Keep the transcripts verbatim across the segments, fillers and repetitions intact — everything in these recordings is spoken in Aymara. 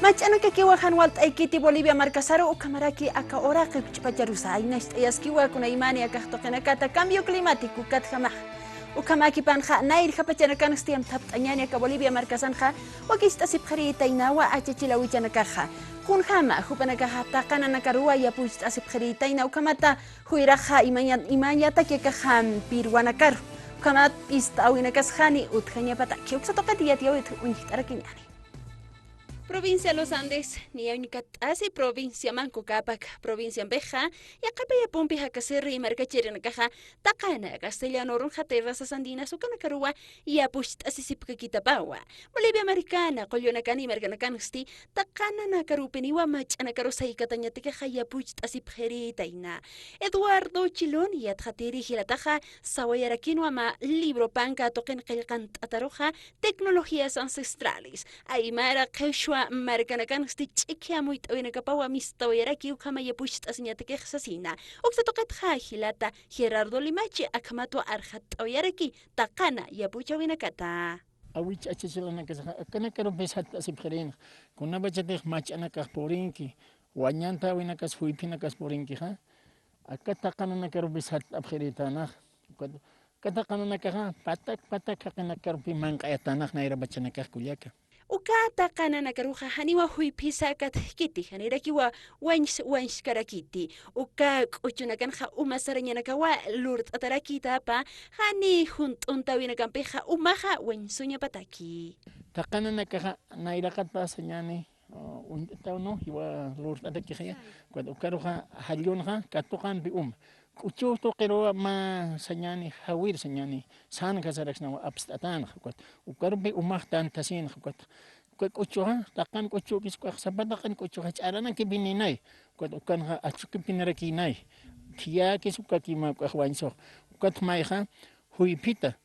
Mach'anakakiwa jan walt'aykiti Bolivia markasaru, ukhamaraki aka uraqi ukch'pacharusa aynacht'ayaskiwa kunaymani akax tuqinakata cambio climático ukatjamax. Ukhamakipanxa nayrjapachanakansti amthapt'añani aka Bolivia markasanxa wakicht'asipxirïtaynawa achachil awichanakaxa. Kunjama jupanakaxa taqananakaruwa yapucht'asipxirïtayna ukhamata juyraxa imaña-, imañataki akaxa pirwanakaru. Ukhamat p'ist'awinakas jani utjañapataki. Uksa tuqit yatiyawit uñjt'arakiñani. Provincia Los Andes, niya uñkatt'asi provincia Manco Cápac provinciampixa, yaqhipa yapumpi jakasiri markachirinakaxa, taqana castellano urunxa terrazas andinas ukanakaruwa yapucht'asisipkakitapawa. Bolivia markana, qullunakani markanakansti, taqananakarupiniwa mach'anakaru saykatañatakixa yapucht'asipxirïtayna. Eduardo Chilón yatxatiri jilataxa, sawayarakinwa mä libro panka tuqin qillqant'ataruxa, tecnologías ancestrales. Aymara qhichwa markanakansti ch'ikhi amuyt'awinakapawa mistawayaraki ukhama yapucht'asiñatakix sasina. Uksa tuqitxa jilata Gerardo Limachi akhamatwa arxatt'awayaraki taqana yapuchawinakata. Awich achachilanakasaxa akanakarupi satt'asipxirinxa. Kunapachatix mach'anakax purinki, wañantawinakas juyphinakas purinkixa, aka taqananakarupi satt'apxirïtanax. Ukat aka taqananakaxa patak patak jaqinakarupi manq'ayatanax nayrapachanakax kullaka. Uka taqananakaruxa janiwa juyphisa katjkiti, janirakiwa wañs-, wañskarakiti. Uka k'uchunakanxa uma sarañanakawa lurt'atarakitapa, jani junt'untawinakampixa umaxa wañsuñapataki. Taqananakaxa nayraqata sañani, uh, uñt'ataw, ¿no? Jiwa lurt'atakixaya. Ukat ukaruxa jallunxa katuqampi uma. K'uchu tuqiruwa mä sañani, jawir sañani, sänja saraksnawa apst'atänxa, ukat ukarupi umax tantasinxa, ukat uka k'uchuxa, taqan k'uchukis ukax sapa taqan k'uchuxa ch'aranakipinïnay, ukat ukanxa achukipinarakinay, thiyäkis ukakima ukax wañsux, ukat mayxa juyphita,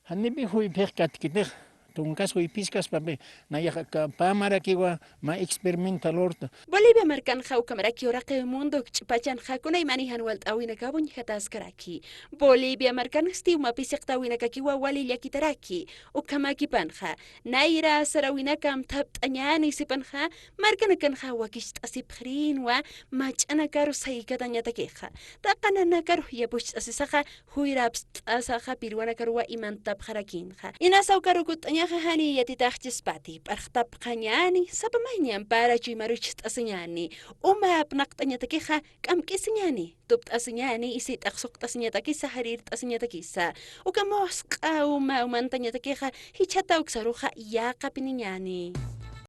janipi juyphix katkitix, tunkas juyphiskaspampi, nayax aka pä marakiwa mä experimental lurta. Bolivia markanxa ukhamaraki uraqi mundo ukch'pachanxa kunaymani jan walt'äwinakaw uñjataskaraki. Bolivia markansti uma pisiqtäwinakakiwa wali llakitaraki. Ukhamakipanxa, nayra saräwinaka amthapt'añäni sipanxa, markanakanxa wakicht'asipxirïnwa mach'anakaru saykatañatakixa. Taqananakaru yapucht'asisaxa, juyra apst'asaxa pirwanakaruwa imantapxarakinxa. Inasa ukaru kutt'añaxa jani yatitaxchispati, p'arxtapxañäni, sapa mayni ampara chuymarucht'asiñäni, uma apnaqt'añatakixa k'amk'isiñäni, tupt'asiñäni, isit'ax suqt'asiñatakisa, jarirt'asiñatakisa. Uka musq'a uma umantañatakixa, jichhata uksaruxa yäqapiniñäni.